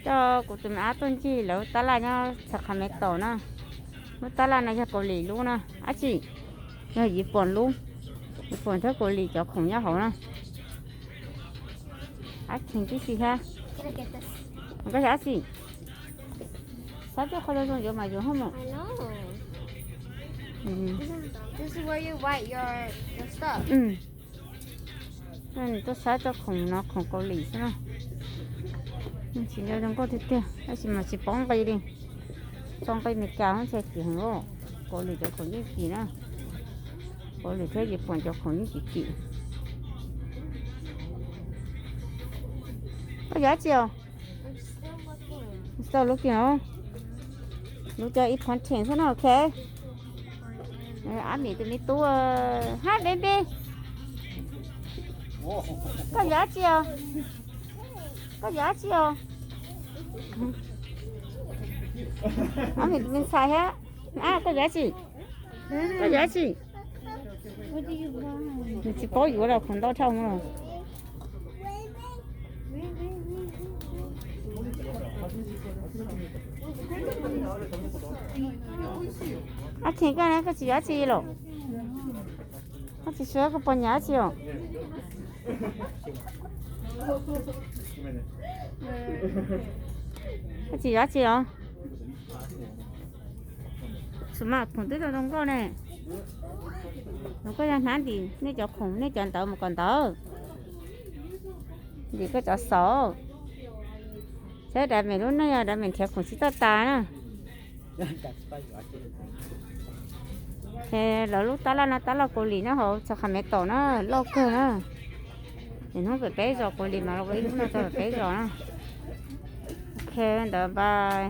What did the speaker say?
Coj kuv tus me ab tuaj ncig lawv lub tab laj nyob Sacramento na. Lub tab laj no yog Kaus Lim lub na, dab tsi? Yog Yiv Poom lub. Yiv Poom thiab Kaus Lim cov khoom nyob hauv na. Ab kheev tib si thiab. Koj yog dab tsi? Xav tias qhov zoo zoo yuav mas yuav hauj mus. Tuaj saib txoj khoom no khoom Kaus Lim xwb na. Tsis nco zoo nkauj tiag tiag tab sis mas tsis paub nqi li. Tso nqi Meskas hub ntshai kim heev os. Kaus Lim cov khoom yeej kim na. Kaus Lim thiab Yiv Poom cov khoom yeej kim kim. Koj yog dab tsi os? Still looking os. Lub cov ib phoos theem xwb no, ok. Ab Mim tus me tub, hi baby. Koj yog dab tsi os? Koj yog dab tsi os? Ab Mim tus me ntxhais thiab. Ab, koj yog dab tsi? Koj yog dab tsi? Nws tsis paub yuav los khoom ntau dhau no. Ab kheev koj na, koj tsis yog dab tsi los? Koj tsis suav koj puas nyiam dab tsi os? Koj tsis yog dab tsi os? Txus mas khoom twb zoo zoo nkauj ne. Los koj yog hnab ntim nej cov khoom nej cov ntawv mus kom ntawd. Ntim koj cov xauv. Saib Dav Mem lub neej, Dav Mem nrhiav khoom tsis tau tas na. Lawv lub tab laj no tab laj Kaus Lim nyob hauv Sacramento na, loj kawg na. Nim hnub pem peb zos Kaus Lim mas los ib hnub no txog pem peb zos na. Ok, ntawd bye.